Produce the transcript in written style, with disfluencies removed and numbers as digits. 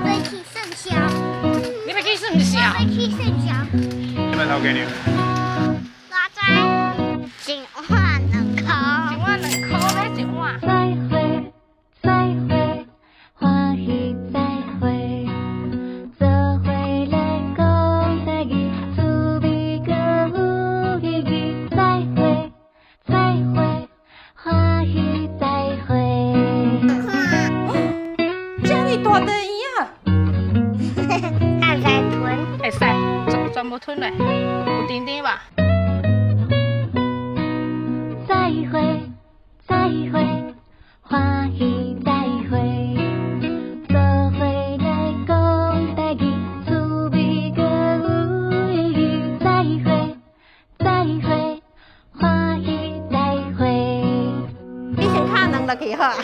欲去算數。你欲去算數？我欲去算數。什麼頭家娘？偌濟？一碗2箍。一碗2箍買一碗。再會，再會，歡喜再會，做伙來講台語，趣味閣有意義。再會，再會，歡喜再會。遮爾大塊圓仔！會使吞？會使，全部吞落，有甜甜吧？再會，再會，歡喜再會，做伙來講台語，趣味閣有意義。再會，再會，歡喜再會。你先敲兩落去好啊。